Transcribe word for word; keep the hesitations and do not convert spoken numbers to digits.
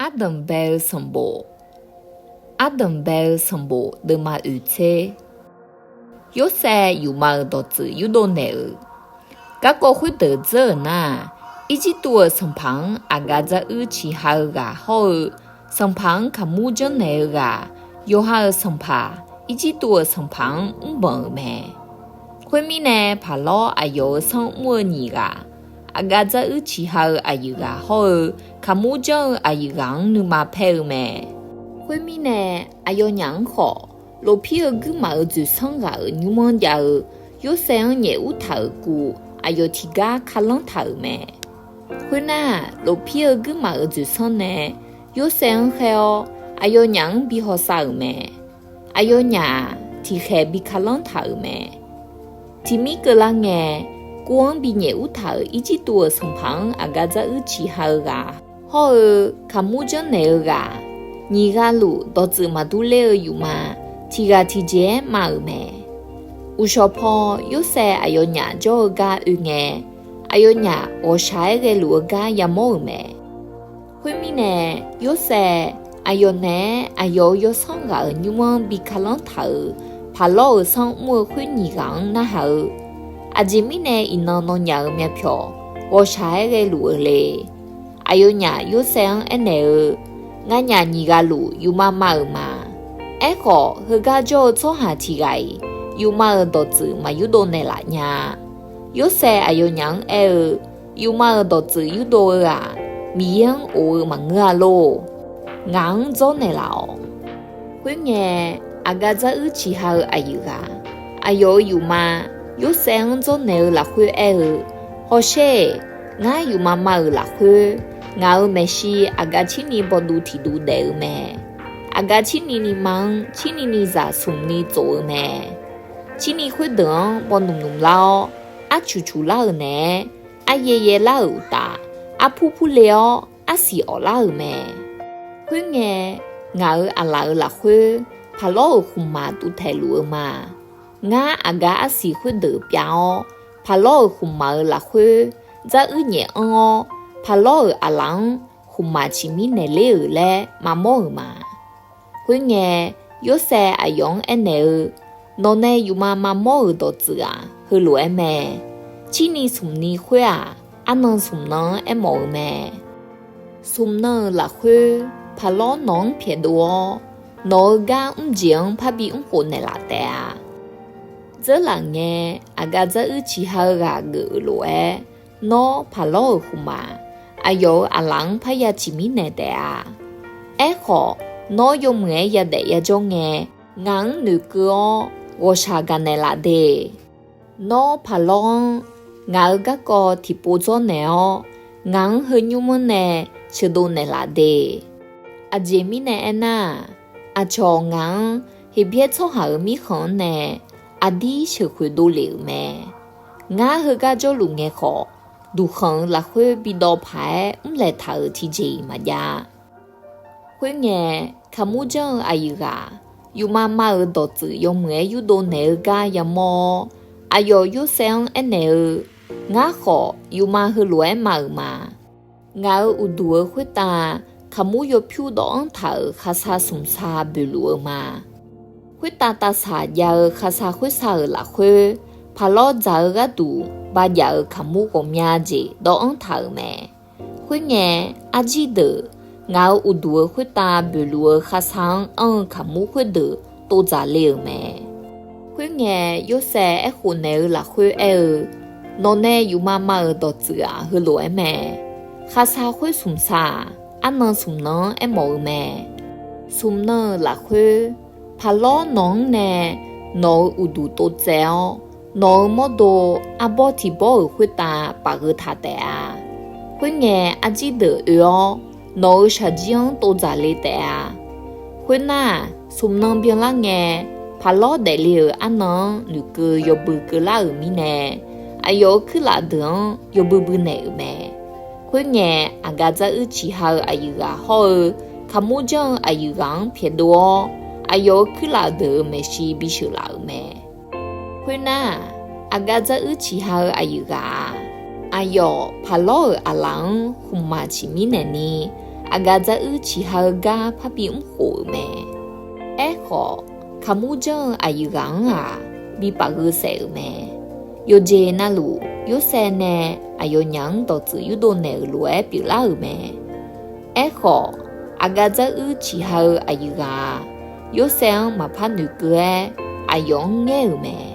Ardanq bae-eu sanqbof. Ardanq bae-eu sanqbof deuvma oeq tser. Yorsaev yufma-euq dawqtsuif yurdov naeq-euq. Garkawv khoerdeuq dzeur-euq nar-aq, Irjirtuv-euq sanqpaq-anr aqgaf dzaruir ciqha-eu ghaq hawr-eu, sanqpaq-anr kaqmur janrnaeq-eu ghaq, yawqha-euq sanqpaq, Irjirtuv-euq sanqpaq-anr mrbanq-euq mae. Khoermirnae, Paqlawr aqyawf-euq sanr mr-eu nyiq ghaq, aqgaf dzaruir ciqha-eu aqyuif ghaq hawr-eu, kaqmur janr-eu aqyuif ghaq-anr nuima paer-eu mae. Khoermirnae, aqyawfnyaf-anr khawf, lofpir-eu guirmaf-euq dzoeqsanr ghaq-euq nymr-anr jav-eu, Yorsaev-anr nyaef ur taq-euq kuv, aqyawf tiqgar kalanr taq-euq mae. Khoernar, lofpir-eu guirmaf-euq dzoeqsanr nae Yorsaev-anr khaer-awr, aqyawfnyaf-anr bi hawsav-euq mae. Aqyawfnyaf-aq, tiqkhaeq bi kalanr taq-euq mae. Tiqmir keuvlar ngae, kuv-anr bi nyaef ur taq-euq Irjirtuv-euq sanqpaq-anr aqgaf dzaruir ciqha-eu ghaq hawr-eu, kaqmur janrnaeq-eu ghaq, nyiq ghaq luf dawqtsuif maqdur ler-eu yufma, tiq ghaq tiqjeq-aer mav-euq mae. Uqshawq paw Yorsaev aqyawfnyaf jawr-eu gar oe ngae, aqyawfnyaf ghawqshaq-aer ghaeluf-eu gar yamawr-euq mae. Khoermirnae, Yorsaev aqyawf naeq-aer aqyawf-euq yawsanr ghaq-euq nymr-anr bi kalanr taq-euq Paqlawr-euq sanr mr-eu khoer nyiq ghaq-anr narhaq-eu, Aqjeq mirnae iqnan nawnyaf-euq myavpyawq ghawqshaq-aer ghaeluf-eu le. Aqyawfnyaf Yorsaev-anr aernaeq-eu, Nganyaf nyiq ghaq luf yufma mav-euq ma. Aerkhawf, heugar jawr-eu tsawrhaq tiq ghaq-iq yufma-euq dawqtsuif maq yurdov naeqlaf nya-a. Yorsaev aqyawfnyaf-anr aer-eu, Yufma-euq dawqtsuif yurdov-eu-aq, Miqyaer-anr of-eu maqngeur-a lor. Ngaq-anr dzawrnaeq laf-awq. Khoerngae, aqgaf dzaruir ciqha-eu aqyuif ghaq, aqyawf-euq yufma Yorsaev-anr dzawrnaeq-eu lafkhoer aer-eu, Hawsher-eq. Ngar yufma mav-euq lafkhoer, ngaq-euq maeqshi aqgaf cirni bawduv tiqduv daef-eu mae. Aqgaf cirni ni ma-anr cirni ni zaq smq ni tsof-eu mae. Cirni khoerdeuq-anr bawnmq nmq lar-awr, arcuq cuq lar-euq naeq-aer, aryaev yaev lar-euq uqtaf, arpur purle-awr arsiq awf lar-euq mae. Khoerngae, ngaq-euq aqlaf-euq lafkhoer Paqlawr-euq khmqmaq tuvtaeq luf-eu ma. Ngar aqgaf arsiq khoerdeuq pyav-awr, Paqlawr-euq khmqmaq-euq lafkhoer dzaruir nyaef anr-awr, Paqlawr-euq aqlaf-anr khmqmaq ciqmir naeqler-euq laer maqmawr-euq ma. Khoerngae, Yorsaev aqyawf-anr aernaeq-eu, Nawqnae yufma maqmawr-euq dawqtsuif-aq, heulof-aer mae. Cirni smq ni khoer-aq, arnan smq nan-anr aermawf-eu mae. Smq nan-euq lafkhoer, Paqlawr nawq-anr pyaeqdov-awr, nawq-euq gar mrjeq-anr parbi mrkhof naeqlaf taef-a. Dzeurlaf ngae, aqgaf dzaruir ciqha-eu ghaq geuf-euq lof-aer, nawr Paqlawr-euq khmqmaq, aqyawf-euq aqlaf-anr parya ciqmir naeq taef-a. Aerkhawf, nawr yawmuiq-aer yadaef yajawr ngae, ngaq-anr noeqkeuv-awr ghawqshaq gaqnaeq laf de. Nawr Paqlawr-anr ngaq-euq garkawv tiqpov dzawrnaeq-awr, ngaq-anr heu nymr-anr nae sheuqdov naeqlaf de. Aqjeq mirnae aernar-aq, aqcawq ngaq-anr Heqbyaer tsawrhaq-euq mirkhanq-anr nae aqdir sheuqkhoeq dovlef-euq mae. Ngar heugar jawrluf ngae khawf, duqkhanq-euq lafkhoer bidawv paq-aer mrlaeq taq-euq tiqjeq-iq maqjav-a. Khoerngae, kaqmur janr-eu aqyuif ghaq, yufma mav-euq dawqtsuif yawmuiq-aer yurdov naeq-eu gar yamawr-awr, aqyawf Yorsaev-anr aernaeq-eu, Ngar khawf, yufma heulof-aer mav-euq ma. Ngaq-euq uqduq-euq khoertav kaqmur yawpyur dawv-anr taq-euq khaqsaq smqsaq boeqluf-eu ma. Khoertav tavsaq jav-eu khaqsaq khoersaq-euq lafkhoer, Paqlawr dzaq-eu gharduq bajav-euq kaqmur ghawqmya jeq dawv-anr taq-euq mae. Khoerngae, arjir deuq ngaq-euq uqduq-euq khoertav boeqluf-eu khaqsaq-anr anr-eu kaqmur khoerdeuq tovdzaq le-euq mae. Khoerngae, Yorsaev aerkhof naeq-eu lafkhoer aer-eu, Nawqnae yufma mav-euq dawqtsuif-aq, heulof-aer mae. Khaqsaq khoer smqsaq-aq, arnan smq nan-anr aermawf-eu mae. Smq nan-euq lafkhoer, Paqlawr nawq-anr nae nawq-euq uqduq tovtsaev-awr, nawq-euq mawrdo arbawr tiq bawr-euq khoertav paf gheu taq taef-a. Khoerngae, arjir deuq oe-awr, nawq-euq shaqjir-anr tovdzaq le taef-a. Khoernar, smq nan byanlar ngae, Paqlawr daefle-euq arnan-anr noeqkeuv yawbui keuvlar-euq mirnae, aqyawf-euq kuirlaf deuq-anr yawbui bui naeq-euq mae. Khoerngae, aqgaf dzaruir ciqha-eu aqyuif ghaq hawr-eu, kaqmur janr-eu aqyuif ghaq-anr pyaeqdov-awr, aqyawf-euq kuirlaf deuq-euq maeqshi bisheuq laf-euq mae. Khoernar, aqgaf dzaruir ciqha-eu aqyuif ghaq-aq, aqyawf Paqlawr-euq aqlaf-anr khmqmaq ciqmir naeqni, aqgaf dzaruir ciqha-eu gar parbi mrkhof-euq mae. Aerkhawf, kaqmur janr-eu aqyuif ghaq-anr-aq, bi paf gheu saef-euq mae. Yawqjeq navluf, Yorsaev nae aqyawfnyaf-anr dawqtsuif yurdov naeq-euq lof-aer pyeuflar-euq mae. Aerkhawf, aqgaf dzaruir ciqha-eu aqyuif ghaq-aq, Yorsaev-anr maqpar noeqkeuv-aer, aqyawf-anr ngaer-euq mae.